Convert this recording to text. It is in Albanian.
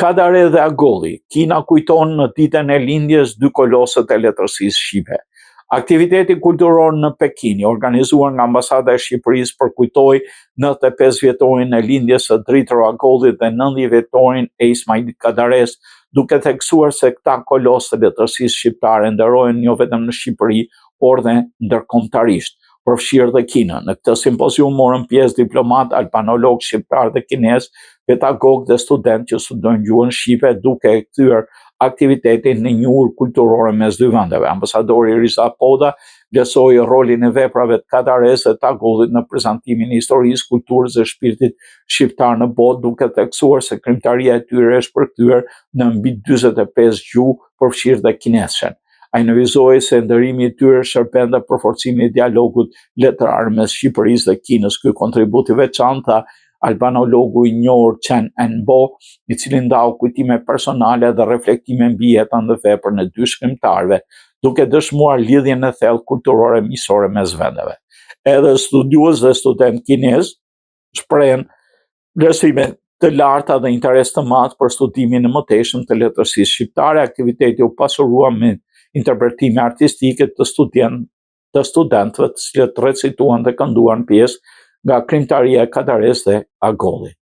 Kadare dhe Agolli, Kina kujton në ditën e lindjes dy kolosët e letërsisë shqipe. Aktiviteti kulturor në Pekin, i organizuar nga Ambasada e Shqipërisë, përkujtoi 95 vjetorin e lindjes së Dritëro Agollit dhe 90 vjetorin e Ismail Kadares, duke theksuar se këta kolosë të letërsisë shqiptare nderohen jo vetëm në Shqipëri, por dhe ndërkombëtarisht, përfshirë dhe Kinën. Në këtë simpozium morën pjesë diplomatë, albanologë shqiptarë dhe kinezë, pedagogë dhe studentë që studiojnë gjuhën shqipe, duke e kthyer aktivitetin në një urë kulturore mes dy vendeve. Ambasadori Riza Poda vlerësoi rolin e veprave të Kadares dhe të Agollit në prezantimin e historisë, kulturës dhe shpirtit shqiptar në botë, duke theksuar se krijimtaria e tyre është përkthyer në mbi 45 gjuhë, përfshirë dhe kineshen. Ai nënvizoi se nderimi i tyre shërben dhe për forcimin e dialogut letrar mes Shqipërisë dhe Kinës. Ky kontribut i veçantë, tha albanologu i njohur Chen Enbo, i cili ndau kujtime personale dhe reflektime mbi jetën dhe veprën e dy shkrimtarëve, duke dëshmuar lidhjen e thellë kulturore miqësore mes vendeve. Edhe studiues dhe studentë kinezë shprehën vlerësime të larta dhe interes të madh për studimin e mëtejshëm të letërsisë shqiptare. Aktiviteti u pasurua me interpretime artistike të student të studentëve, të cilët recituan dhe kënduan pjesë nga krijimtaria e Kadares dhe Agollit.